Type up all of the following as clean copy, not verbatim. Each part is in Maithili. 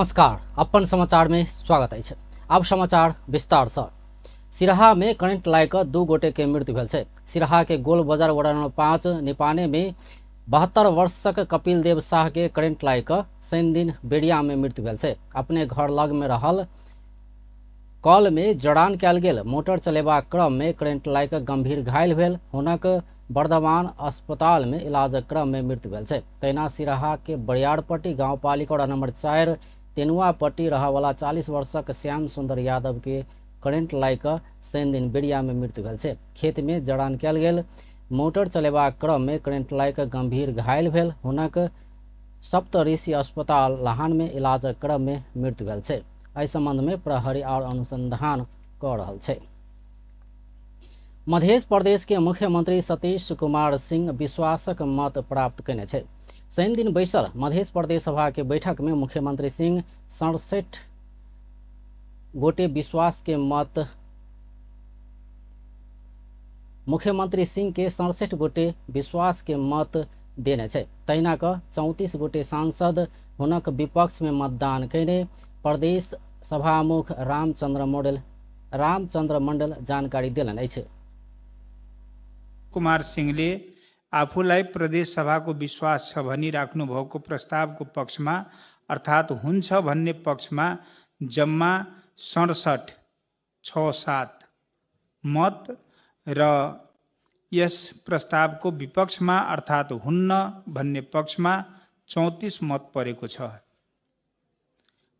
नमस्कार, अपन समाचार में स्वागत अछि। अब समाचार विस्तार से। सिराहा में करेंट लागि कऽ 2 गोटे के मृत्यु भेल छै। सिराहा के गोल बाजार वार्ड नंबर 5 निपाने में 72 वर्षक कपिल देव शाह के करेंट लागि कऽ शनि दिन बेरिया में मृत्यु भेल छै। अपने घर लग में रहल कल में जड़ान कयल गेल मोटर चलेबाक क्रम में करेंट लागि कऽ गंभीर घायल भेल हुनक बर्धमान अस्पताल में इलाजक क्रम में मृत्यु भेल छै। तहिना सिराहा के बरियारपट्टी गांवपालिका वार्ड नंबर 4 तेनुआपट्टी रहवाला 40 वर्षक श्याम सुंदर यादव के करेंट लागि कऽ शनि दिन बेरिया में मृत्यु भेल छै। खेत में जड़ान कयल गेल मोटर चलेबाक क्रम में करेंट लागि कऽ गंभीर घायल भेल हुनक सप्तऋषि अस्पताल लहान में इलाजक क्रम में मृत्यु भेल छै। एहि संबंध में प्रहरी और अनुसंधान कऽ रहल छै। मध्य प्रदेश के मुख्यमंत्री सतीश कुमार सिंह विश्वासक मत प्राप्त कयने छै। शनि दिन बैसल मध्य प्रदेश सभा के बैठक में मुख्यमंत्री सिंह 67 गोटे विश्वास के मत मुख्यमंत्री सिंह के 67 गोटे विश्वास के मत देने छै। तहिना क 34 गोटे सांसद हुनक विपक्ष में मतदान कयने प्रदेश सभामुख रामचंद्र मंडल जानकारी देलनि अछि। कुमार सिंहले आफूलाई प्रदेश सभाको विश्वास छ भनी राख्नु भएको प्रस्तावको पक्षमा अर्थात् हुन्छ भन्ने पक्षमा जम्मा 67 6-7 मत र यस प्रस्तावको विपक्षमा अर्थात् हुन्न भन्ने पक्षमा 34 मत परेको छ।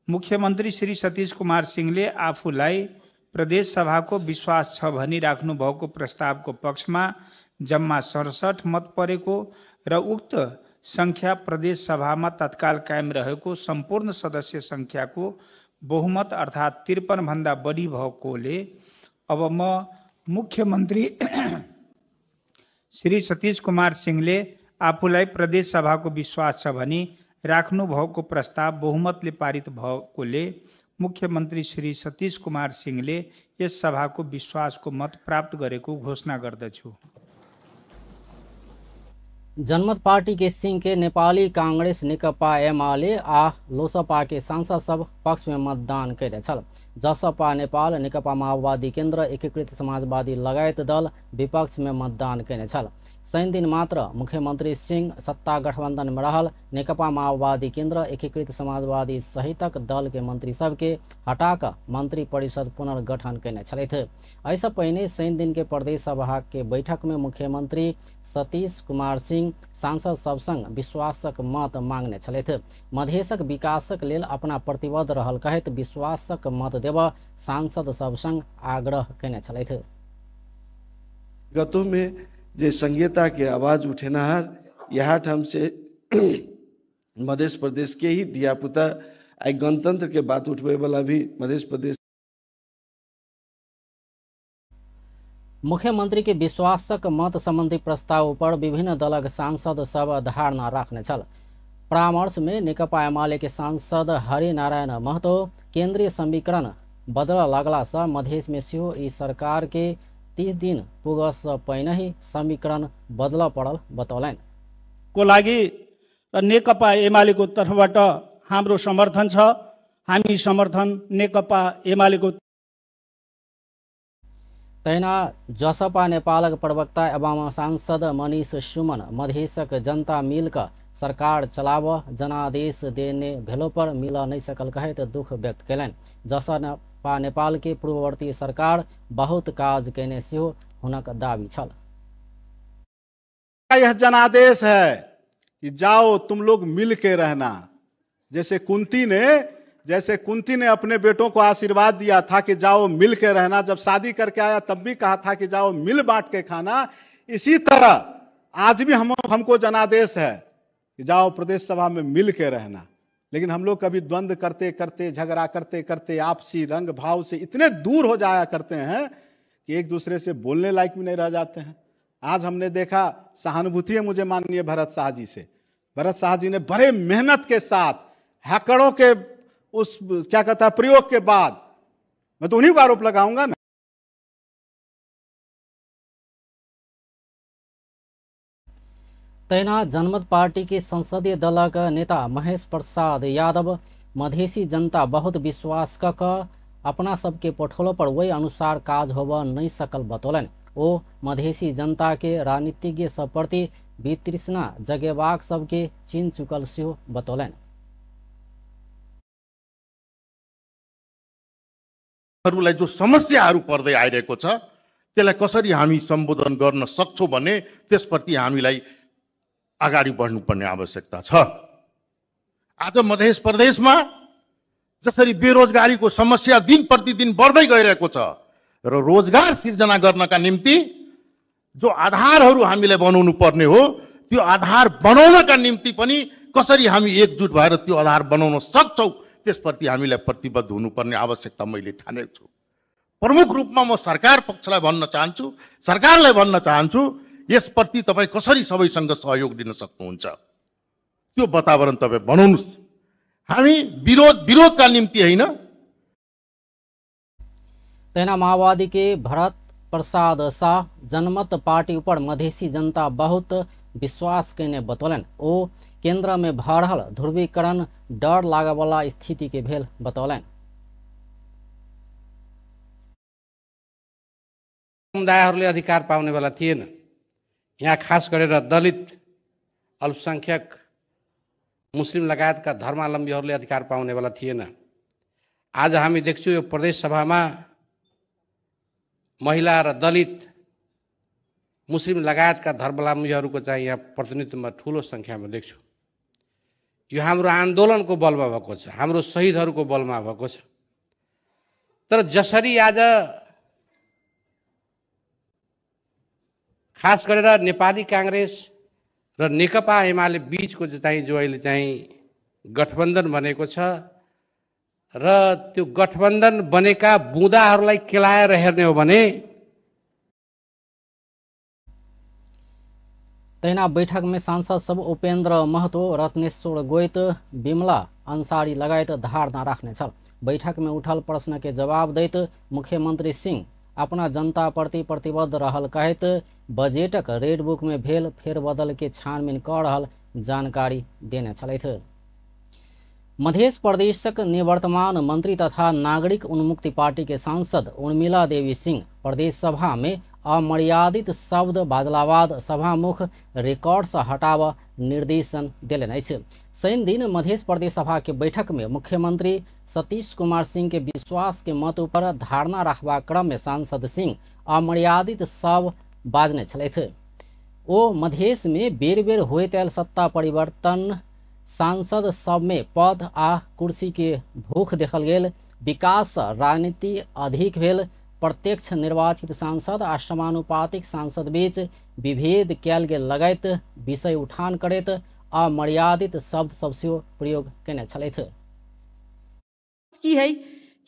मुख्यमन्त्री श्री सतीश कुमार सिंहले आफूलाई प्रदेश सभाको विश्वास छ भनी राख्नु भएको प्रस्तावको पक्षमा जम्मा 67 मत परेको र उक्त संख्या प्रदेश सभामा तत्काल कायम रहेको सम्पूर्ण सदस्य संख्याको बहुमत अर्थात् 53 भन्दा बढी भएकोले अब म मुख्यमन्त्री श्री सतीश कुमार सिंहले आफूलाई प्रदेश सभाको विश्वास छ भनी राख्नु भएको प्रस्ताव बहुमतले पारित भएकोले मुख्यमन्त्री श्री सतीश कुमार सिंहले यस सभाको विश्वासको मत प्राप्त गरेको घोषणा गर्दछु। जनमत पार्टी के सिंह के नेपाली कांग्रेस, नेकपा एमाले आ लोसपा के सांसद सब पक्ष में मतदान कयने छल। जसपा नेपाल, नेकपा माओवादी केन्द्र, एकीकृत समाजवादी लगायत दल विपक्ष में मतदान कयने छल। शनि दिन मात्र मुख्यमंत्री सिंह सत्ता गठबंधन में रहल नेकपा माओवादी केन्द्र, एकीकृत समाजवादी सहितक दल के मंत्री सबके हटाक मंत्री परिषद पुनर्गठन कयने छलथि। एहिसँ पहिने शनि दिन के प्रदेश सभा के बैठक में मुख्यमंत्री सतीश कुमार सिंह सांसद सब संग विश्वासक मत मांगने छलथि। मधेशक विकासक लेल अपना प्रतिबद्ध रहल कहैत विश्वासक मत देब सांसद सब संग आग्रह कयने छलथि। गतो में जे संघीयता के आवाज उठेनहार यहाँ ठाम से मध्य प्रदेश के ही धियापुता आई गणतंत्र के बात उठबे वाला भी मध्य प्रदेश। मुख्यमंत्री के विश्वासक मत संबंधी प्रस्ताव पर विभिन्न दलक सांसद सब धारणा राखने छल। परामर्श में नेकपा एमाले के सांसद हरिनारायण महतो केंद्रीय समीकरण बदल लगला से मधेश में सेहो ई सरकार के 30 दिन पुगसँ पहिने समीकरण बदल पड़ल बतौलनि। को लागि र नेकपा एमालेको तर्फबाट हाम्रो समर्थन छ। हामी समर्थन नेकपा एमालेको। तहिना जसपा नेपालक प्रवक्ता एवं सांसद मनीष सुमन मधेशक जनता मिलक सरकार चलाब जनादेश देने भेलो पर मिल नहीं सकल कहैत दुख व्यक्त कयलनि। जसपा नेपाल के पूर्ववर्ती सरकार बहुत काज कयने सेहो हुनक दावी छल। यह जनादेश है कि जाओ तुम लोग मिल के रहना। जैसे कुंती ने अपने बेटों को आशीर्वाद दिया था कि जाओ मिल के रहना, जब शादी करके आया तब भी कहा था कि जाओ मिल बांट के खाना। इसी तरह आज भी हमको जनादेश है कि जाओ प्रदेश सभा में मिल के रहना। लेकिन हम लोग कभी द्वंद्व करते करते, झगड़ा करते करते, आपसी रंग भाव से इतने दूर हो जाया करते हैं कि एक दूसरे से बोलने लायक भी नहीं रह जाते हैं। आज हमने देखा, सहानुभूति है मुझे माननीय भरत शाह जी से। भरत शाह जी ने बड़े मेहनत के साथ हैकरों के उस क्या कहता है प्रयोग के बाद, मैं तो उन्हीं को आरोप लगाऊंगा ना। तहिना जनमत पार्टी के संसदीय दलक नेता महेश प्रसाद यादव मधेसी जनता बहुत विश्वास क अपना सबके पठौलो पर वही अनुसार काज होब नहीं सकल बतौलनि। ओ मधेसी जनता के राजनीतिज्ञ सब प्रति वितृष्णा जगेबाक सबके चिन्ह चुकल सेहो बतौलनि। हरूलाई जो समस्याहरू पर्दै आइरहेको छ त्यसलाई कसरी हामी सम्बोधन गर्न सक्छौँ भन्ने त्यसप्रति हामीलाई अगाडि बढ्नुपर्ने आवश्यकता छ। आज मध्य प्रदेशमा जसरी बेरोजगारीको समस्या दिन प्रतिदिन बढ्दै गइरहेको छ र रोजगार सिर्जना गर्नका निम्ति जो आधारहरू हामीले बनाउनु पर्ने हो त्यो आधार बनाउनका निम्ति पनि कसरी हामी एकजुट भएर त्यो आधार बनाउन सक्छौँ त्यसप्रति हामीलाई प्रतिबद्ध हुनुपर्ने आवश्यकता मैले ठानेको छु। प्रमुख रूपमा म सरकार पक्षलाई भन्न चाहन्छु, सरकारलाई भन्न चाहन्छु, यसप्रति तपाईँ कसरी सबैसँग सहयोग दिन सक्नुहुन्छ त्यो वातावरण तपाईँ बनाउनुहोस्। हामी विरोधका निम्ति होइन। तहिना माओवादी के भरत प्रसाद शाह जनमत पार्टी ऊपर मधेसी जनता बहुत विश्वास कयने बतौलनि। ओ केंद्र में भऽ रहल ध्रुवीकरण डर लागयवला स्थिति के भेल बतौलनि। समुदायहरूले अधिकार पाउनेवाला थिएन। यहाँ खास गरेर दलित, अल्पसंख्यक, मुस्लिम लगायतका धर्मावलम्बीहरूले अधिकार पाउनेवाला थिएन। आज हामी देख्छौँ यो प्रदेश सभामा महिला र दलित, मुस्लिम लगायतका धर्मावलम्बीहरूको चाहिँ यहाँ प्रतिनिधित्वमा ठुलो सङ्ख्यामा देख्छु। यो हाम्रो आन्दोलनको बलमा भएको छ, हाम्रो शहीदहरूको बलमा भएको छ। तर जसरी आज खास गरेर नेपाली काङ्ग्रेस र नेकपा एमाले बीचको चाहिँ जो अहिले चाहिँ गठबन्धन बनेको छ र त्यो गठबन्धन बनेका बुँदाहरूलाई केलाएर हेर्ने हो भने तहिना बैठक में सांसद सब उपेन्द्र महतो, रत्नेश्वर गोइत, विमला अंसारी लगायत धारणा राख्ने छल। बैठक में उठल प्रश्न के जवाब दैत मुख्यमंत्री सिंह अपना जनता प्रति प्रतिबद्ध रहल कहैत बजटक रेड बुक में भेल फेरबदल के छानबीन क रहल जानकारी देने छलथि। मध्य प्रदेशक निवर्तमान मंत्री तथा नागरिक उन्मुक्ति पार्टी के सांसद उर्मिला देवी सिंह प्रदेश सभा में अमर्यादित शब्द बाजलाबाद सभामुख रिकॉर्ड से हटाव निर्देशन देलनि अछि। शनि दिन मध्य प्रदेश सभा के बैठक में मुख्यमंत्री सतीश कुमार सिंह के विश्वास के मत पर धारणा रखबाक क्रम में सांसद सिंह अमर्यादित शब्द बाजने छलथि। ओ मधेश में बेर बेर होइत आयल सत्ता परिवर्तन, सांसद सब में पद आ कुर्सी के भूख देखल गेल, विकास राजनीति अधिक भेल, प्रत्यक्ष निर्वाचित सांसद आ समानुपातिक सांसद बीच विभेद कयल गेल लगायत विषय उठान करैत अमर्यादित शब्द सब सेहो प्रयोग केने छलथि। की है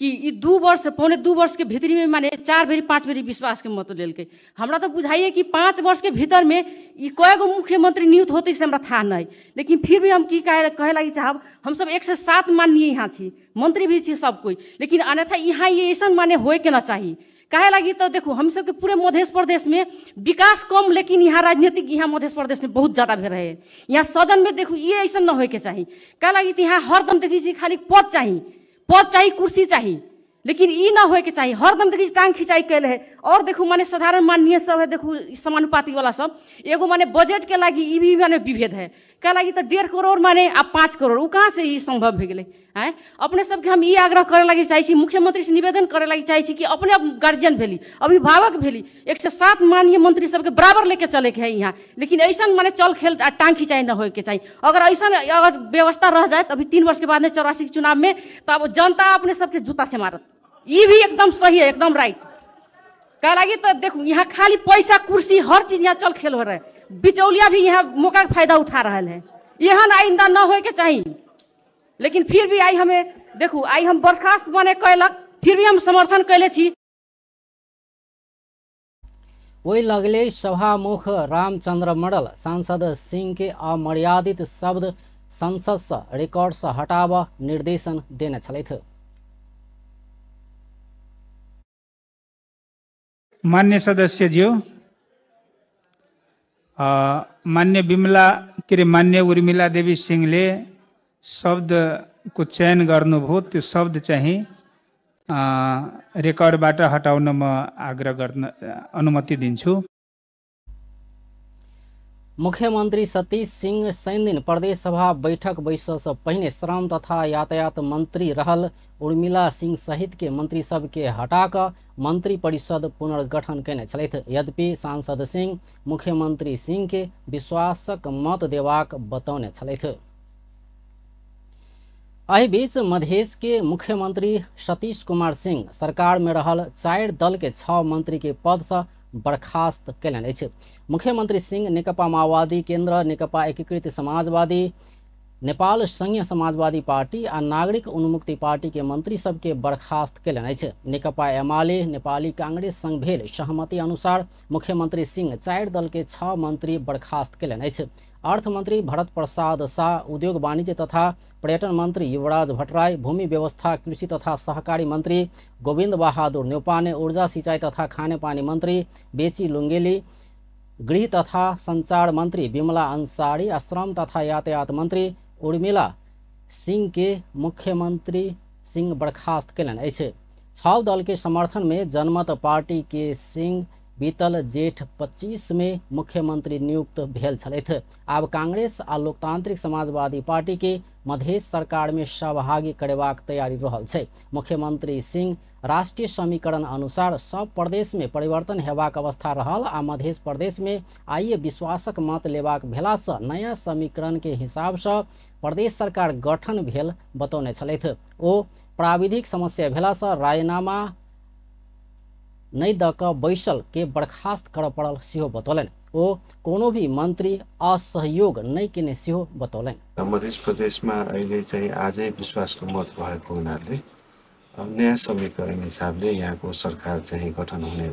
कि ई 2 वर्ष 1.75 वर्ष के भीतर में माने 4 बेरी 5 बेरी विश्वास के मत लेलकै। हमरा तो बुझाइए कि 5 वर्ष के भीतर में ई कएगो मुख्यमंत्री नियुक्त होते से हमरा था नहीं, लेकिन फिर भी हम की कहे लागी चाहब, हम सब 107 माननीय यहाँ छी, मंत्री भी छी सब कोई, लेकिन अन्यथा यहाँ ये ऐसा माने होए के ना चाहिए। काहे लागी तो देखो हम सबके पूरे मध्य प्रदेश में विकास कम, लेकिन यहाँ राजनीतिक यहाँ मध्य प्रदेश में बहुत ज़्यादा भेल रहे। यहाँ सदन में देखो ये ऐसा न होए के चाहिए। काहे लागी तो यहाँ हरदम देखी छी खाली पद चाहिए, पद चाहिए, कुर्सी चाहिए, लेकिन ई ना होए के चाहिए। हरदम देखी टांग खिंचाई कैल है। और देखो माने साधारण माननीय सब है, देखो समानुपातिक वाला सब एगो माने बजट के लागी ई भी माने विभेद है। क्या लागी तो 1.5 करोड़ माने आ 5 करोड़, वो कहाँ से ई संभव भे गेलै आँय। अपने सबके हम ई आग्रह करे लागी चाहै छी, मुख्यमंत्री से निवेदन करे लागी चाहै छी कि अपने गार्जियन भेली, अभिभावक भेली, 107 माननीय मंत्री सबके बराबर लेके चले के है यहाँ, लेकिन ऐसा माने चल खेल आ टांग खिंचाई न होए के चाहिए। अगर ऐसा अगर व्यवस्था रह जाए तो अभी 3 वर्ष के बाद में 84 के चुनाव में तो अब जनता अपने सबके जूता से मारत। ये भी एकदम सही है, एकदम राइट। क्या लागी तो देखो यहाँ खाली पैसा कुर्सी हर चीज यहाँ चल खेल हो रहा है, बिचौलिया भी यहाँ मौका के फायदा उठा रहा है। यहाँ आइंदा न होए के चाहिए, लेकिन फिर भी आई हमें देखू आई हम बर्खास्त बने कैलक, फिर भी हम समर्थन कैले छी। ओहि लगले सभामुख रामचंद्र मंडल सांसद सिंह के अमर्यादित शब्द संसद से रिकॉर्ड से हटाव निर्देशन देने छलथि। मान्य सदस्यज्यू, मान्य विमला के अरे मान्य उर्मिला देवी सिंहले शब्द को चयन गर्नुभयो त्यो शब्द चाहिँ रेकर्डबाट हटाउन म आग्रह गर्न अनुमति दिन्छु। मुख्यमंत्री सतीश सिंह शनिदिन प्रदेश सभा बैठक बैससँ पहिने श्रम तथा यातायात मंत्री रहल उर्मिला सिंह सहित के मंत्री सब के हटा मंत्री परिषद पुनर्गठन केने छलथि। यद्यपि सांसद सिंह मुख्यमंत्री सिंह के विश्वासक मत देबाक बतौने छलथि। एहि बीच मधेश के मुख्यमंत्री सतीश कुमार सिंह सरकार में रहल 4 दल के 6 मंत्री के पद से बर्खास्त कयलनि अछि। मुख्यमंत्री सिंह नेकपा माओवादी केंद्र, नेकपा एकीकृत समाजवादी, नेपाल संघीय समाजवादी पार्टी आ नागरिक उन्मुक्ति पार्टी के मंत्री सबके बर्खास्त कयलनि अछि। नेकपा एमाले नेपाली कांग्रेस संग भेल सहमति अनुसार मुख्यमंत्री सिंह 4 दल के 6 मंत्री बर्खास्त कयलनि अछि। अर्थमंत्री भरत प्रसाद शाह, उद्योग वाणिज्य तथा पर्यटन मंत्री युवराज भट्टराई, भूमि व्यवस्था कृषि तथा सहकारी मंत्री गोविंद बहादुर न्यौपाने, ऊर्जा सिंचाई तथा खानेपानी मंत्री बेची लुंगेली, गृह तथा संचार मंत्री विमला अंसारी आ श्रम तथा यातायात मंत्री उर्मिला सिंह के मुख्यमंत्री सिंह बर्खास्त कयलनि अछि। 6 दल के समर्थन में जनमत पार्टी के सिंह बीतल जेठ 25 में मुख्यमंत्री नियुक्त भेल छलथि। आब कांग्रेस आ लोकतांत्रिक समाजवादी पार्टी के मधेश सरकार में सहभागी करेबाक तैयारी रहल छै। मुख्यमंत्री सिंह राष्ट्रीय समीकरण अनुसार सब प्रदेश में परिवर्तन हेबाक अवस्था रहल आ मधेश प्रदेश में आइए विश्वासक मत लेबाक भेलासँ नया समीकरण के हिसाबसँ प्रदेश सरकार गठन भेल बतौने छलथि। ओ प्राविधिक समस्या भेलासँ राजीनामा नहि दऽ कऽ बैसल के बर्खास्त करऽ पड़ल सेहो बतौलनि। ओ कोनो भी मंत्री असहयोग नहि केने सेहो बतौलनि। मध्य प्रदेशमा अहिले चाहिँ आजै विश्वासको मत भएको हुनाले नयाँ समीकरण हिसाबले यहाँको सरकार चाहिँ गठन हुने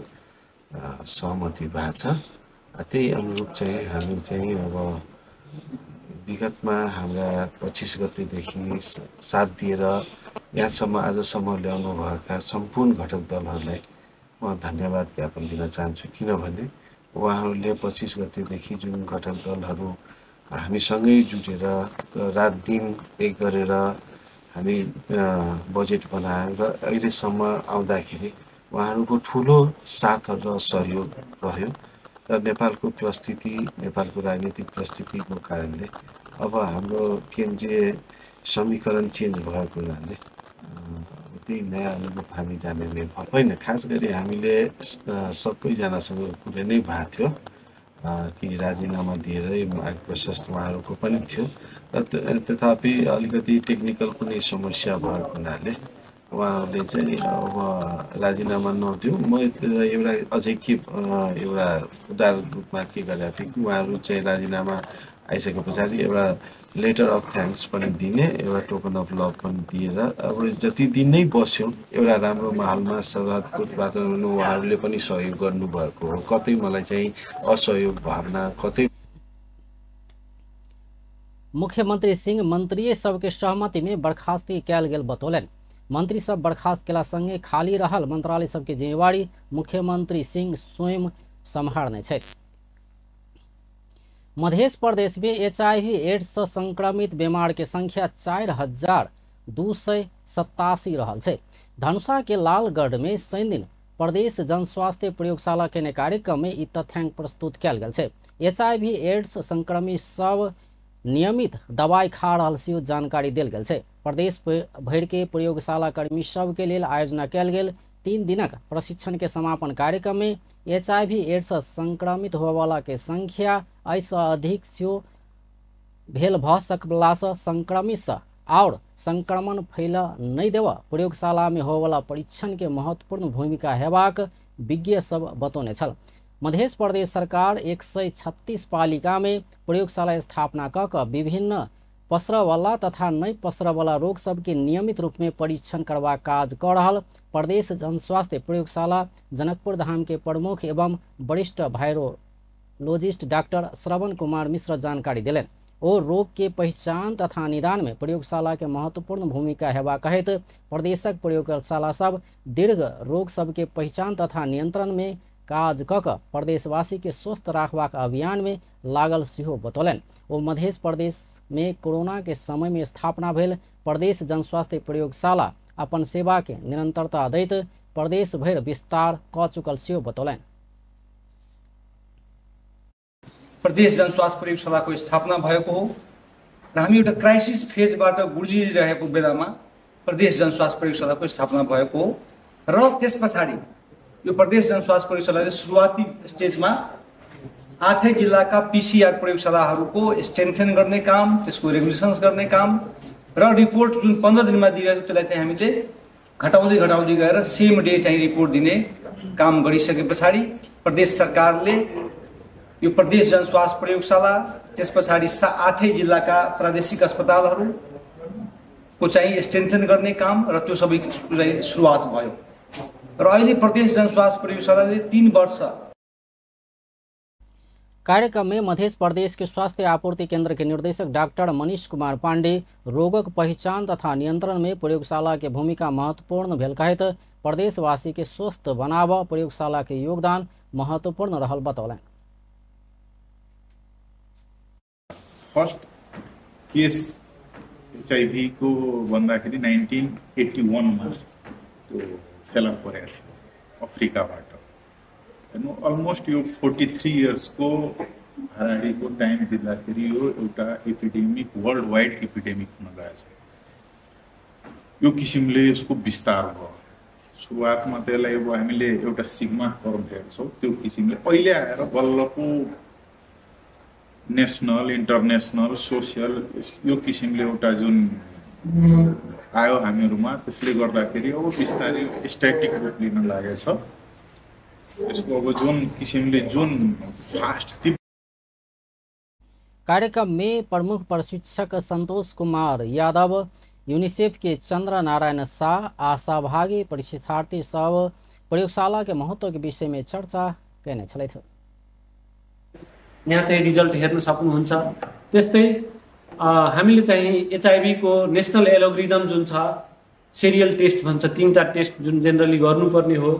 सहमति भएको छ। त्यही अनुरूप चाहिँ हामी चाहिँ अब विगतमा हाम्रा 25 गतेदेखि साथ दिएर यहाँसम्म आजसम्म ल्याउनु भएका सम्पूर्ण घटक दलहरूलाई म धन्यवाद ज्ञापन दिन चाहन्छु, किनभने उहाँहरूले 25 गतेदेखि जुन घटक दलहरू हामीसँगै जुटेर रात दिन एक गरेर हामी बजेट बनाएर र अहिलेसम्म आउँदाखेरि उहाँहरूको ठुलो साथ र सहयोग रह्यो र नेपालको परिस्थिति, नेपालको राजनीतिक परिस्थितिको कारणले अब हाम्रो केन्द्रीय समीकरण चेन्ज भएको हुनाले त्यही नयाँ अनुरूप हामी जाने नै भयो। होइन, खास गरी हामीले सबैजनासँग कुरो नै भएको थियो कि राजीनामा दिएरै माग प्रशस्त उहाँहरूको पनि थियो र तथापि अलिकति टेक्निकल कुनै समस्या भएको हुनाले उहाँहरूले चाहिँ अब राजीनामा नदिउँ। म एउटा अझै के एउटा उदाहरण रूपमा के गरेको थिएँ कि उहाँहरू चाहिँ राजीनामा आइसके पछाडि एउटा लेटर अफ thanks पनि दिने, एउटा टोकन अफ लभ पनि दिएर अब जति दिन नै बस्यौँ एउटा राम्रो माहौलमा सदात्मक वातावरण उहाँहरूले पनि सहयोग गर्नुभएको हो। कतै मलाई चाहिँ असहयोग भावना कतै। मुख्यमंत्री सिंह मंत्री सबके सहमति में बर्खास्तगी कयल गेल बतौलनि। मंत्री सब बर्खास्त केला संगे खाली रहल मंत्रालय सबके जिम्मेवारी मुख्यमंत्री सिंह स्वयं सम्हारने छथि। मध्य प्रदेश में HIV एड्स से संक्रमित बीमार के संख्या 4287 रहल छै। धनुषा के लालगढ़ में शनिदिन प्रदेश जनस्वास्थ्य प्रयोगशाला के कार्यक्रम में ई तथ्यांक प्रस्तुत कयल गेल छै। HIV एड्स संक्रमित सब नियमित दवाई खा रहल सेहो जानकारी देल गेल छै। प्रदेश भरि के प्रयोगशाला कर्मी सब के लेल आयोजना कयल गेल 3 दिनक प्रशिक्षण के समापन कार्यक्रम में HIV एड्स संक्रमित होबयवला के संख्या एहिसँ अधिक सेहो भेल भऽ सकलासँ संक्रमित और संक्रमण फैल नहि देबऽ प्रयोगशाला में होबयवला परीक्षण के महत्वपूर्ण भूमिका हेबाक विज्ञ सब बतौने छल। मध्य प्रदेश सरकार 136 पालिका में प्रयोगशाला स्थापना कऽ कऽ विभिन्न पसरवला तथा नहि पसरवला रोग सबके नियमित रूप में परीक्षण करबाक काज कऽ रहल प्रदेश जनस्वास्थ्य प्रयोगशाला जनकपुर धाम के प्रमुख एवं वरिष्ठ वायरोलॉजिस्ट डॉक्टर श्रवण कुमार मिश्र जानकारी देलनि। ओ रोग के पहचान तथा निदान में प्रयोगशाला के महत्वपूर्ण भूमिका हेबा कहैत प्रदेशक प्रयोगशाला सब दीर्घ रोग सबके पहचान तथा नियंत्रण में काज कऽ कऽ प्रदेशवासी के स्वस्थ राखबाक अभियान में लागल सेहो बतौलनि। ओ मध्य प्रदेश में कोरोना के समय में स्थापना भेल प्रदेश जनस्वास्थ्य प्रयोगशाला अपन सेवा के निरंतरता दैत प्रदेश भरि विस्तार क चुकल सेहो बतौलनि। प्रदेश जनस्वास्थ्य प्रयोगशालाको स्थापना भएको हो र हामी एउटा क्राइसिस फेजबाट गुज्रिरहेको बेलामा प्रदेश जनस्वास्थ्य प्रयोगशालाको स्थापना भएको हो र त्यस पछाडि यो प्रदेश जनस्वास्थ्य प्रयोगशालाले सुरुवाती स्टेजमा 8 जिल्लाका पीसीआर प्रयोगशालाहरूको स्ट्रेन्थेन गर्ने काम, त्यसको रेगुलेसन्स गर्ने काम र रिपोर्ट जुन 15 दिनमा दिइरहेको त्यसलाई चाहिँ हामीले घटाउँदै घटाउँदै गएर सेम डे चाहिँ रिपोर्ट दिने काम गरिसके पछाडि प्रदेश सरकारले यो प्रदेश जनस्वास्थ्य प्रयोगशाला, त्यस पछाडि 8 जिल्लाका प्रादेशिक अस्पतालहरूको चाहिँ स्ट्रेन्थेन गर्ने काम र त्यो सबै सुरुवात भयो र अहिले प्रदेश जनस्वास्थ्य प्रयोगशालाले 3 वर्ष। कार्यक्रम में मध्य प्रदेश के स्वास्थ्य आपूर्ति केंद्र के निर्देशक डॉक्टर मनीष कुमार पांडे रोगक पहचान तथा नियंत्रण में प्रयोगशाला के भूमिका महत्वपूर्ण भेल कहैत प्रदेशवासी के स्वस्थ बनाव प्रयोगशाला के योगदान महत्वपूर्ण रहल बतौलनि। फर्स्ट केस एचआईभी को भन्दाखेरि 1981 मा त्यो फेला परेको थियो अफ्रिकाबाट। हेर्नु अलमोस्ट यो 43 इयर्सको हाराहारीको टाइम दिँदाखेरि यो एउटा एपिडेमिक, वर्ल्ड वाइड एपिडेमिक हुन गएछ। यो किसिमले यसको विस्तार भयो। सुरुवातमा त्यसलाई अब हामीले एउटा सिग्मा कर्भ हेर्छौँ, त्यो किसिमले अहिले आएर बल्ल पो नेसनल, इन्टरनेसनल, सोसियल यो किसिमले एउटा जुन आयो हामीहरूमा, त्यसले गर्दाखेरि अब बिस्तारै स्ट्याटिक रूप लिन लागेछ। यसको अब जुन किसिमले जुन फास्ट। कार्यक्रम में प्रमुख प्रशिक्षक संतोष कुमार यादव, यूनिसेफ के चंद्र नारायण शाह आ सहभागी प्रशिक्षार्थी सब प्रयोगशाला के महत्व के विषय में चर्चा केने छलथि। यहाँ चाहिँ रिजल्ट हेर्न सक्नुहुन्छ। त्यस्तै हामीले चाहिँ एचआईभी को नेसनल एल्गोरिदम जुन छ, सिरियल टेस्ट भन्छ, 3टा टेस्ट जुन जेनरली गर्नुपर्ने हो,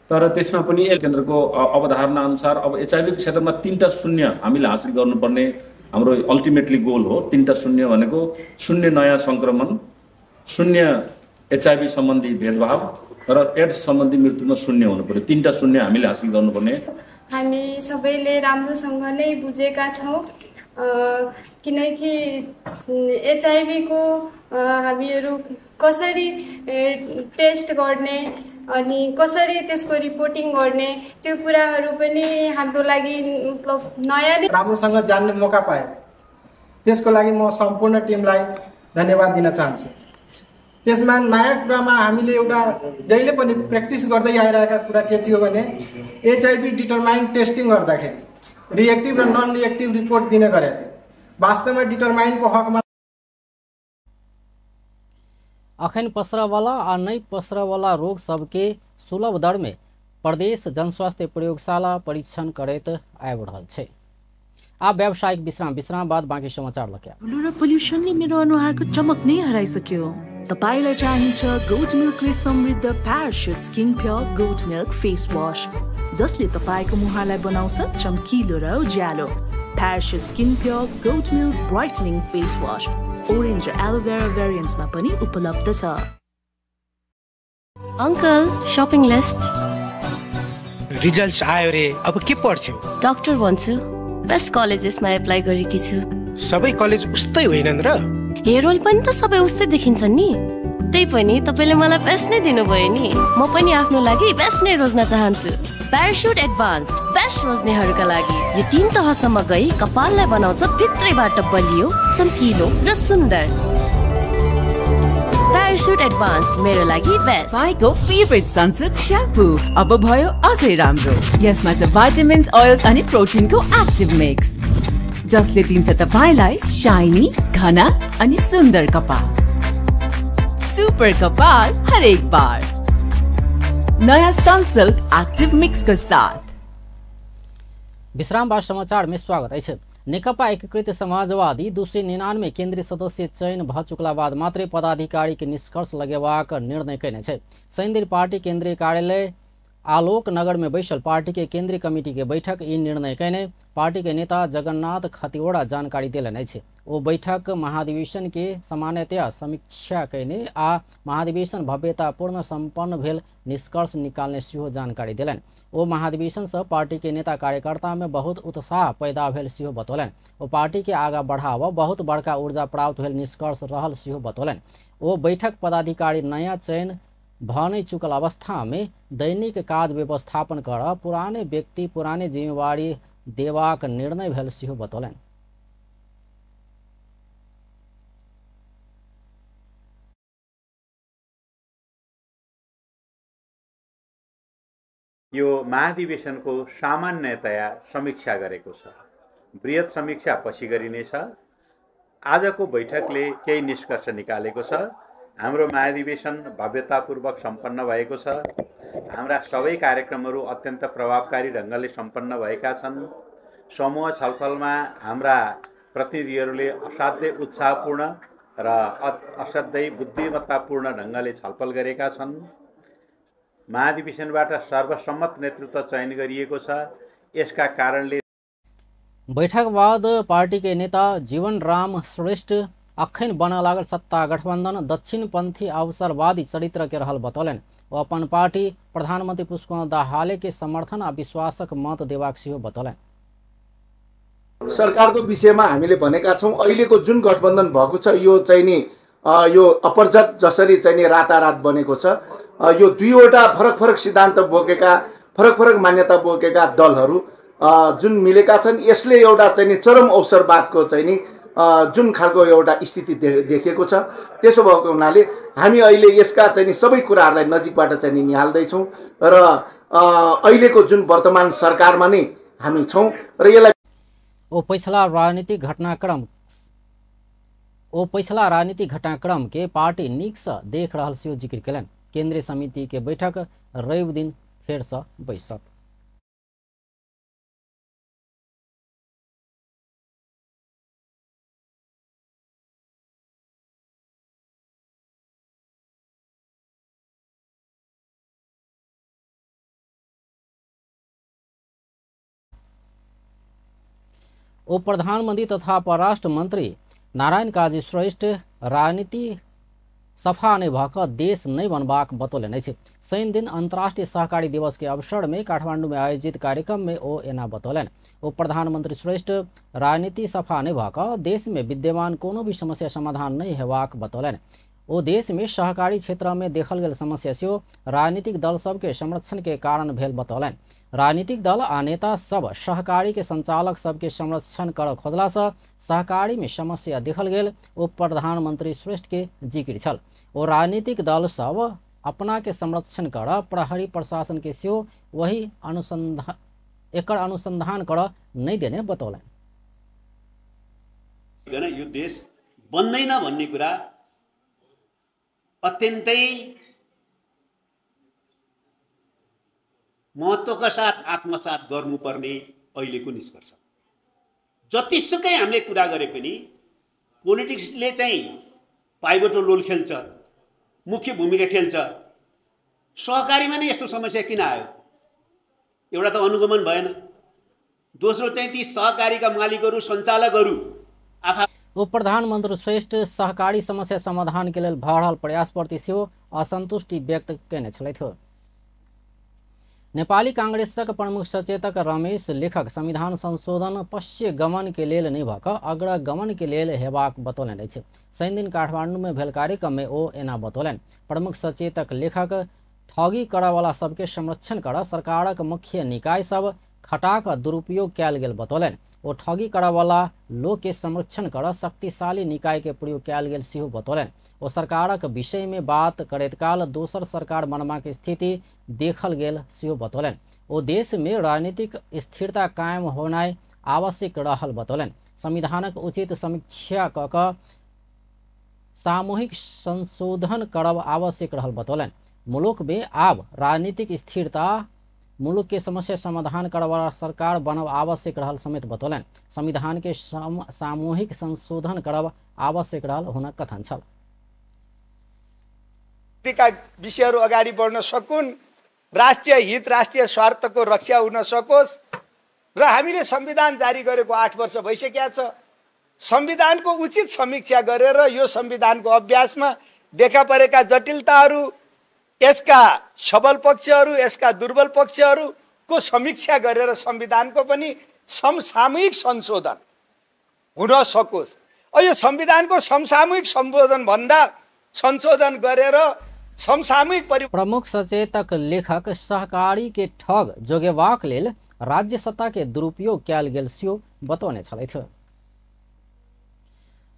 तर त्यसमा पनि केन्द्रको अवधारणा अनुसार अब एचआईभी को क्षेत्रमा 3टा शून्य हामीले हासिल गर्नुपर्ने हाम्रो अल्टिमेटली गोल हो। 3टा शून्य भनेको 0 नयाँ संक्रमण, 0 एचआईभी सम्बन्धी भेदभाव र एड्स सम्बन्धी मृत्युमा 0 हुनु पर्यो। 3टा शून्य हामीले हासिल गर्नुपर्ने। हामी सबैले राम्रोसँग नै बुझेका छौँ, किनकि एचआईभी को हामीहरू कसरी टेस्ट गर्ने अनि कसरी त्यसको रिपोर्टिङ गर्ने त्यो कुराहरू पनि हाम्रो लागि मतलब नयाँ नै। राम्रोसँग जान्ने मौका पाएँ, त्यसको लागि म सम्पूर्ण टिमलाई धन्यवाद दिन चाहन्छु। त्यसमा नयाँ कुरामा हामीले एउटा जहिले पनि प्र्याक्टिस गर्दै आइरहेका कुरा के थियो भने एचआईभी डिटरमाइन टेस्टिङ गर्दाखेरि रिएक्टिभ र नन रिएक्टिभ रिपोर्ट दिने गरेको थियो। वास्तवमा डिटरमाइनको हकमा अखन पसरवाला आ नहीं पसरवाला रोग सबके सुलभ दर में प्रदेश जनस्वास्थ्य प्रयोगशाला परीक्षण करैत आबि रहल छै। आब व्यावसायिक विश्राम, विश्राम बाद बाँकी समाचार लके। र पोल्युसनले मेरो अनुहारको चमक नै हराइसक्यो। तपाईलाई चाहिन्छ गोट मिल्कले समृद्ध Parachute skin pure goat milk face wash, जसले तपाईको मुहारलाई बनाउँछ चम्किलो र उज्यालो। Parachute skin pure goat milk brightening face wash orange र एलोभेरा भेरिएन्ट्समा पनि उपलब्ध छ। Uncle, shopping list. रिजल्ट्स आयो रे, अब के पढ्छौ? डाक्टर भन्छु, बेस्ट कलेजेसमा एप्लाई गरेकी छु। सबै कलेज उस्तै होइनन् र? हेयर ओइल पनि त सबै उस्तै देखिन्छन् नि। त्यही पनि तपाईले मलाई बेस्ट नै दिनुभयो नि। म पनि आफ्नो लागि बेस्ट नै रोज्न चाहन्छु। प्यारासुट एडभान्स्ड बेस्ट रोज्नेहरूका लागि यो 3 तहसम्म गई कपाललाई बनाउँछ भित्रैबाट बलियो, चम्किलो र सुन्दर। प्यारासुट एडभान्स्ड मेरो लागि बेस्ट। तपाईँको फेभरेट सनसिल्क श्याम्पू अब भयो अझै राम्रो। यसमा छ भाइटामिन्स, ओइल्स अनि प्रोटिनको एक्टिभ मिक्स, जसले दिन्छ तपाईलाई शाइनी, घना अनि सुन्दर कपाल। सुपर कपाल हरेक बार नयाँ सनसिल्क एक्टिभ मिक्स को साथ। विश्राम बाद समाचार में स्वागत अछि। नेकपा एकीकृत समाजवादी 299 केंद्रीय सदस्य चयन भ चुकला बाद मात्रै पदाधिकारी के निष्कर्ष लगेबाक निर्णय कयने छै। शनिदिन पार्टी केंद्रीय कार्यालय आलोक नगर में बैसल पार्टी के केंद्रीय कमिटी के बैठक ई निर्णय कयने पार्टी के नेता जगन्नाथ खतिवड़ा जानकारी देलनि अछि। ओ बैठक महाधिवेशन के सामान्यतया समीक्षा कयने आ महाधिवेशन भव्यतापूर्ण संपन्न भेल निष्कर्ष निकालने सेहो जानकारी देलनि। ओ महाधिवेशन से पार्टी के नेता कार्यकर्ता में बहुत उत्साह पैदा भेल सेहो बतौलनि। ओ पार्टी के आगा बढ़ाव बहुत बड़का ऊर्जा प्राप्त भेल निष्कर्ष रहल सेहो बतौलनि। ओ बैठक पदाधिकारी नया चयन भ नहि चुकल अवस्था में दैनिक काज व्यवस्थापन कर पुराने व्यक्ति पुराने जिम्मेवारी देबाक निर्णय भेल सेहो बतौलनि। यो महाधिवेशनको सामान्यतया समीक्षा गरेको छ। बृहत समीक्षा पछि गरिनेछ। आजको बैठकले केही निष्कर्ष निकालेको छ। हाम्रो महाधिवेशन भव्यतापूर्वक सम्पन्न भएको छ। हाम्रा सबै कार्यक्रमहरू अत्यन्त प्रभावकारी ढङ्गले सम्पन्न भएका छन्। समूह छलफलमा हाम्रा प्रतिनिधिहरूले असाध्यै उत्साहपूर्ण र असाध्यै बुद्धिमत्तापूर्ण ढङ्गले छलफल गरेका छन्। महाधिवेशनबाट सर्वसम्मत नेतृत्व चयन गरिएको छ। यसका कारणले बैठक बाद पार्टी के नेता जीवन राम श्रेष्ठ अखन बन लागल सत्ता गठबंधन दक्षिणपंथी अवसरवादी चरित्र के रहल बतौलनि। ओ अपन पार्टी प्रधानमंत्री पुष्पकमल दाहाल के समर्थन आ विश्वासक मत देबाक सेहो बतौलनि। सरकारको विषयमा हामीले भनेका छौँ, अहिलेको जुन गठबन्धन भएको छ यो चाहिँ नि यो अपरजत जसरी चाहिँ नि रातारात बनेको छ, यो दुईवटा फरक फरक सिद्धान्त बोकेका फरक फरक मान्यता बोकेका दलहरू जुन मिलेका छन्, यसले एउटा चाहिँ नि चरम अवसरवादको चाहिँ नि जुन खालको एउटा स्थिति देखिएको छ। त्यसो भएको हुनाले हामी अहिले यसका चाहिँ नि सबै कुराहरूलाई नजिकबाट चाहिँ नि निहाल्दैछौँ र अहिलेको जुन वर्तमान सरकारमा नै हामी छौँ र यसलाई ओ पछिला राजनीतिक घटनाक्रम के पार्टी नीक से देख रहल सेहो जिक्र केलनि। केंद्रीय समिति के बैठक रवि दिन फेर से बैसत। उप प्रधानमंत्री तथा परराष्ट्र मंत्री नारायण काजी श्रेष्ठ राजनीति सफा नहि भऽ कऽ देश नहि बनबाक बतौलनि अछि। शनि दिन अंतर्राष्ट्रीय सहकारी दिवस के अवसर में काठमांडू में आयोजित कार्यक्रम में ओ एना बतौलनि। उप प्रधानमंत्री श्रेष्ठ राजनीति सफा नहि भऽ कऽ देश में विद्यमान कोनो भी समस्या समाधान नहि हेबाक बतौलनि। ओ देश में सहकारी क्षेत्र में देखल गेल समस्या सेहो राजनीतिक दल सबके संरक्षण के कारण भेल बतौलनि। राजनीतिक दल आ नेता सब सहकारी के संचालक सबके संरक्षण कर खोजला से सहकारी में समस्या देखल गेल उप प्रधानमंत्री श्रेष्ठ के जिक्र छल। ओ राजनीतिक दल सब अपना के संरक्षण कर प्रहरी प्रशासन के सेहो वही अनुसंधान एकर अनुसंधान कर नहीं देने बतौलनि। यो देश बन्दैन भन्ने कुरा अत्यन्तै महत्त्वका साथ आत्मसात गर्नुपर्ने अहिलेको निष्कर्ष। जतिसुकै हामीले कुरा गरे पनि पोलिटिक्सले चाहिँ पाइभोटल रोल खेल्छ, मुख्य भूमिका खेल्छ। सहकारीमा नै यस्तो समस्या किन आयो? एउटा त अनुगमन भएन, दोस्रो चाहिँ ती सहकारीका मालिकहरू सञ्चालकहरू आफा उप प्रधानमंत्री श्रेष्ठ सहकारी समस्या समाधान के लेल भऽ रहल प्रयास प्रति सेहो असंतुष्टि व्यक्त कयने छलथि। नेपाली कांग्रेसक प्रमुख सचेतक रमेश लेखक संविधान संशोधन पश्चिमगमन के लेल नहि भऽ कऽ अग्रगमन के लेल हेबाक बतौलनि अछि। शनि दिन काठमांडू में भेल कार्यक्रम में ओ एना बतौलनि। प्रमुख सचेतक लेखक ठगी करऽवला सबके संरक्षण कर सरकारक मुख्य निकाय सब खटाक दुरुपयोग कयल गेल बतौलनि। ओ ठगी करऽवला लोक के संरक्षण कर शक्तिशाली निकाय के प्रयोग कयल गेल सेहो बतौलनि। ओ सरकारक विषय में बात करैत काल दोसर सरकार बनबाक स्थिति देखल गेल सेहो बतौलनि। ओ देश में राजनीतिक स्थिरता कायम होनाइ आवश्यक रहल बतौलनि। संविधानक उचित समीक्षा कऽ कऽ सामूहिक संशोधन करब आवश्यक रहल बतौलनि। मुलुक में आब राजनीतिक स्थिरता मुलुक के समस्या समाधान करवाला सरकार बनब आवश्यक रहल समेत बतौलनि। संविधान के सामूहिक संशोधन करब आवश्यक रहल हुनक कथन छल। का विषयहरू अगाडि बढ्न सकुन् राष्ट्रिय हित राष्ट्रिय स्वार्थको रक्षा हुन सकोस् र हामीले संविधान जारी गरेको 8 वर्ष भइसकेको छ। संविधानको उचित समीक्षा गरेर यो संविधानको अभ्यासमा देखा परेका जटिलताहरू, यसका सबल पक्षहरू, यसका दुर्बल पक्षहरूको समीक्षा गरेर संविधानको पनि समसामयिक संशोधन हुन सकोस्। यो संविधानको समसामयिक संशोधन भन्दा संशोधन गरेर समसामयिक प्रमुख सचेतक लेखक सहकारी के ठग जोगेबाक लेल राज्य सत्ता के दुरुपयोग कयल गेल सेहो बतौने छलथि।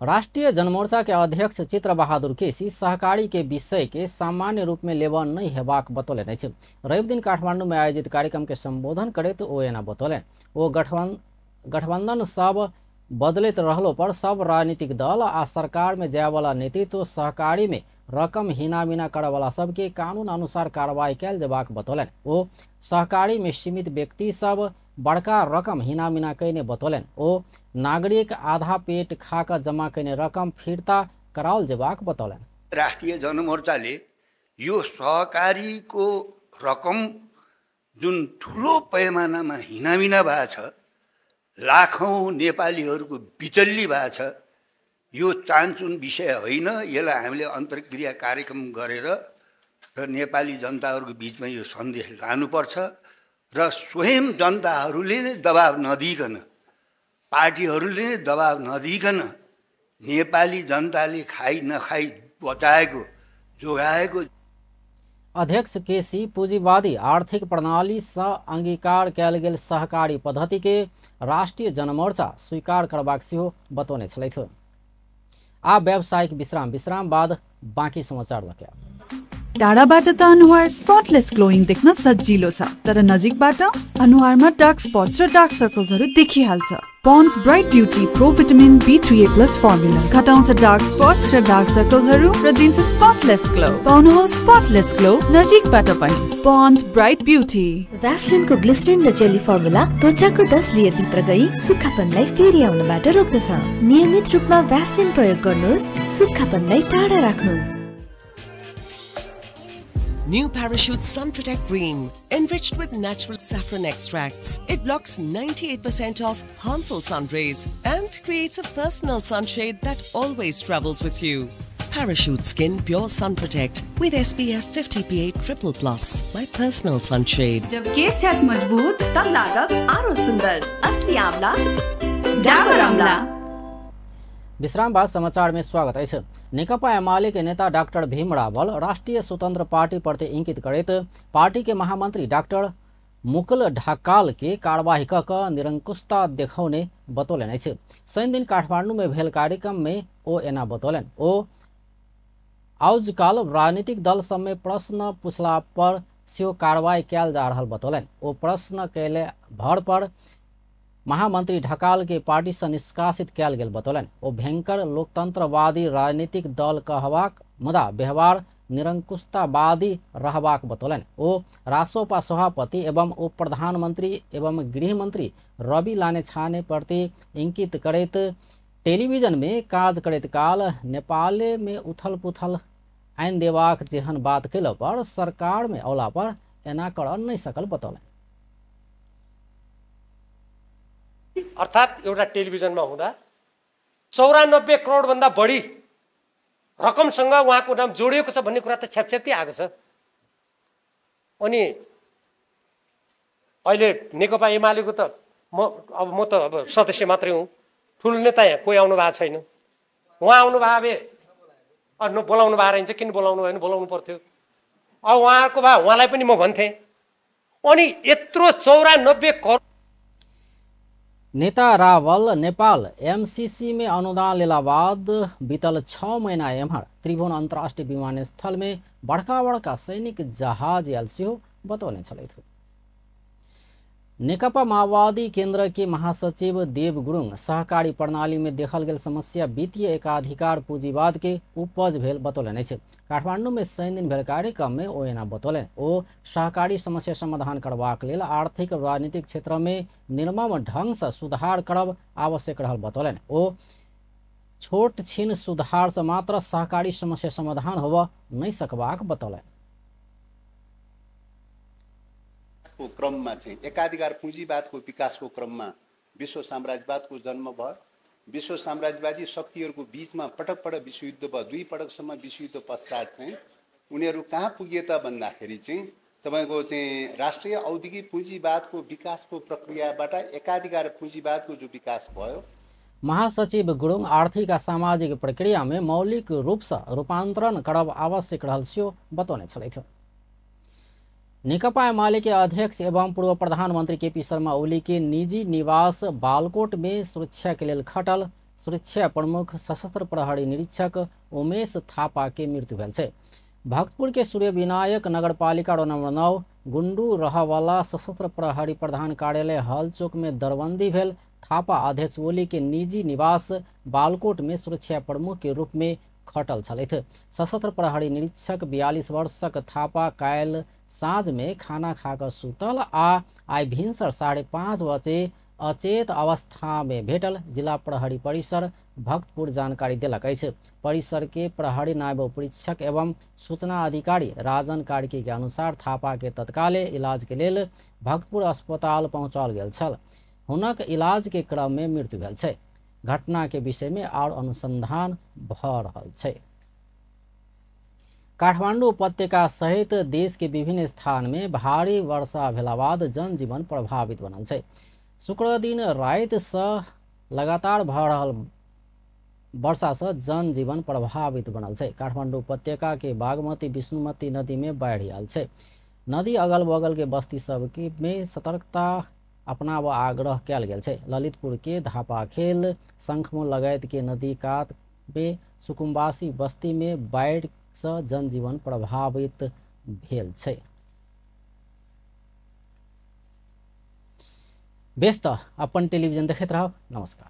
राष्ट्रिय जनमोर्चा के अध्यक्ष चित्र बहादुर केसी सहकारी के विषय के सामान्य रूप में लेबऽ नहीं हेबाक बतौलनि अछि। रविदिन काठमांडू में आयोजित कार्यक्रम के संबोधन करैत ओ एना बतौलनि। ओ गठबंधन सब बदलैत रहलो पर सब राजनीतिक दल आ सरकार में जायवाला नेतृत्व सहकारी में रकम हिनामिना करऽवाला सबके कानून अनुसार कार्रवाई कयल जेबाक बतौलनि। ओ सहकारी में सीमित व्यक्ति सब बड़का रकम हिनामिना कयने बतौलनि। ओ नागरिक आधा पेट खा कऽ जमा कयने रकम फिर्ता कराओल जेबाक बतौलनि। राष्ट्रिय जनमोर्चाले यो सहकारीको रकम जुन ठुलो पैमानामा हिनामिना भएको छ, लाखौँ नेपालीहरूको बिचल्ली भएको छ, यो चानचुन विषय होइन। यसलाई हामीले अन्तर्क्रिया कार्यक्रम गरेर र नेपाली जनताहरूको बिचमा यो सन्देश लानुपर्छ र स्वयं जनताहरूले नै दबाब नदिइकन, पार्टीहरूले नै दबाब नदिइकन नेपाली जनताले खाइ नखाई बचाएको जोगाएको। अध्यक्ष केसी पूंजीवादी आर्थिक प्रणाली से अंगीकार कयल गेल सहकारी पद्धति के राष्ट्रिय जनमोर्चा स्वीकार करबाक सेहो बतौने छलथि। आ व्यावसायिक विश्राम, विश्राम बाद बाँकी समाचार लग्या। टाढाबाट त अनुहार स्पटलेस ग्लोइङ देख्न सजिलो छ, तर नजिकबाट अनुहारमा डार्क स्पट्स र डार्क सर्कल्सहरू देखिहाल्छ। Pond's bright beauty pro vitamin B3A plus formula घटाउँछ डार्क स्पट्स र डार्क सर्कल्सहरू र दिन्छ स्पटलेस ग्लो। पाउनुहोस् स्पटलेस ग्लो नजिकबाट पनि। Pond's bright beauty. भ्यासलिनको ग्लिसरिन र जेली फर्मुला त्वचाको 10 लेयर भित्र गई सुक्खापनलाई फेरि आउनबाट रोक्दछ। नियमित रूपमा भ्यासलिन प्रयोग गर्नुहोस्, सुक्खापनलाई टाढा राख्नुहोस्। New Parachute Sun Protect Cream, enriched with natural saffron extracts. It blocks 98% of harmful sun rays and creates a personal sunshade that always travels with you. Parachute Skin Pure Sun Protect with SPF 50 PA +++, my personal sunshade. जब केस हैत मजबूत तब लागब आरो सुंदर, असली आंवला डाबर आंवला। विश्राम बाद समाचार में स्वागत अछि। नेकपा एमाले के नेता डॉक्टर भीम रावल राष्ट्रिय स्वतंत्र पार्टी प्रति इंगित करैत पार्टी के महामंत्री डॉक्टर मुकुल ढकाल के कार्यवाही क निरंकुशता देखौने बतौलनि अछि। शनिदिन काठमांडू में भेल कार्यक्रम में ओ एना बतौलनि। ओ आजकल राजनीतिक दल सब में प्रश्न पूछला पर सेहो कार्रवाई कयल जा रहल बतौलनि। ओ प्रश्न कयले भर पर महामंत्री ढकाल के पार्टी से निष्कासित कयल गेल बतौलनि। ओ भयंकर लोकतंत्रवादी राजनीतिक दल कहबाक मुदा व्यवहार निरंकुशतावादी रहबाक बतौलनि। ओ रासोपा सभापति एवं उप प्रधानमंत्री एवं गृहमंत्री रवि लामेछाने प्रति इंगित करैत टेलीविजन में काज करैत काल नेपाल में उथल पुथल आनि देबाक जेहन बात कयला पर सरकार में औला पर एना कर नहीं सकल बतौलनि। अर्थात् एउटा टेलिभिजनमा हुँदा 94 करोड भन्दा बढी रकमसँग उहाँको नाम जोडिएको छ भन्ने कुरा त छ्यापछ्याप्ती आएको छ। अनि अहिले नेकपा एमालेको त म त अब सदस्य मात्रै हुँ, ठुलो नेता यहाँ कोही आउनु भएको छैन। उहाँ आउनु भयो भए बोलाउनु भएको रहेछ, किन बोलाउनु भएन, बोलाउनु पर्थ्यो। अब उहाँको भए उहाँलाई पनि म भन्थेँ। अनि यत्रो 94 करोड। नेता रावल नेपाल एमसीसी में अनुदान लेला बाद बीतल 6 महीना एम्हर त्रिभुवन अंतर्राष्ट्रीय विमानस्थल में बड़का बड़का सैनिक जहाज आयल सेहो बतौने छलथि। नेकपा माओवादी केंद्र के महासचिव देव गुरुङ सहकारी प्रणाली में देखल गेल समस्या वित्तीय एकाधिकार पूंजीवाद के उपज भेल बतौलनि अछि। काठमांडू में शनिदिन भेल कार्यक्रम में ओ एना बतौलनि। ओ सहकारी समस्या समाधान करबाक लेल आर्थिक राजनीतिक क्षेत्र में निर्मम ढंग से सुधार करब आवश्यक रहल बतौलनि। ओ छोट छिन सुधार से मात्र सहकारी समस्या समाधान होबऽ नहीं सकबाक बतौलनि। विकासको क्रममा चाहिँ एकाधिकार पुँजीवादको विकासको क्रममा विश्व साम्राज्यवादको जन्म भयो। विश्व साम्राज्यवादी शक्तिहरूको बिचमा पटक पटक विश्वयुद्ध भयो। 2 पटकसम्म विश्वयुद्ध पश्चात चाहिँ उनीहरू कहाँ पुगे त भन्दाखेरि चाहिँ तपाईँको चाहिँ राष्ट्रिय औद्योगिक पुँजीवादको विकासको प्रक्रियाबाट एकाधिकार पुँजीवादको जो विकास भयो। महासचिव गुरुङ आर्थिक आ सामाजिक प्रक्रिया में मौलिक रूप से रूपांतरण करब आवश्यक रहल सेहो बतौने छलथि। नेकपा एमाले के अध्यक्ष एवं पूर्व प्रधानमंत्री केपी शर्मा ओली के निजी निवास बालकोट में सुरक्षा के लेल खटल सुरक्षा प्रमुख सशस्त्र प्रहरी निरीक्षक उमेश थापा के मृत्यु भेल छै। भक्तपुर के सूर्य विनायक नगरपालिका वार्ड नंबर 9 गुंडू रहवाला सशस्त्र प्रहरी प्रधान कार्यालय हलचौक में दरबंदी भेल थापा अध्यक्ष ओली के निजी निवास बालकोट में सुरक्षा प्रमुख के रूप में खटल छलथि। सशस्त्र प्रहरी निरीक्षक 42 वर्षक थापा काल्हि साँझ में खाना खाकर सुतल आ आइ भिनसर 5:30 बजे अचेत अवस्था में भेटल जिला प्रहरी परिसर भक्तपुर जानकारी देलक अछि। परिसर के प्रहरी नायब उपरीक्षक एवं सूचना अधिकारी राजन कार्की के अनुसार थापा के तत्काले इलाज के लेल भक्तपुर अस्पताल पहुँचाओल गेल छल। हुनक इलाज के क्रम में मृत्यु भेल छै। घटना के विषय में और अनुसंधान भ रहल छै। काठमांडू उपत्यका सहित देश के विभिन्न स्थान में भारी वर्षा भेला बाद जनजीवन प्रभावित बनल छै। शुक्र दिन राति से लगातार भ रहल वर्षा से जनजीवन प्रभावित बनल छै। काठमांडू उपत्यका के बागमती विष्णुमती नदी में बाढ़ि आयल छै। नदी अगल बगल के बस्ती सब के में सतर्कता अपनाब आग्रह कयल गेल छै। ललितपुर के धापाखेल शंखमो लगायत के नदी कात में सुकुम्बासी बस्ती में बाढ़ि से जनजीवन प्रभावित भेल छै। बेस त अपन टेलीविजन देखैत रहब। नमस्कार।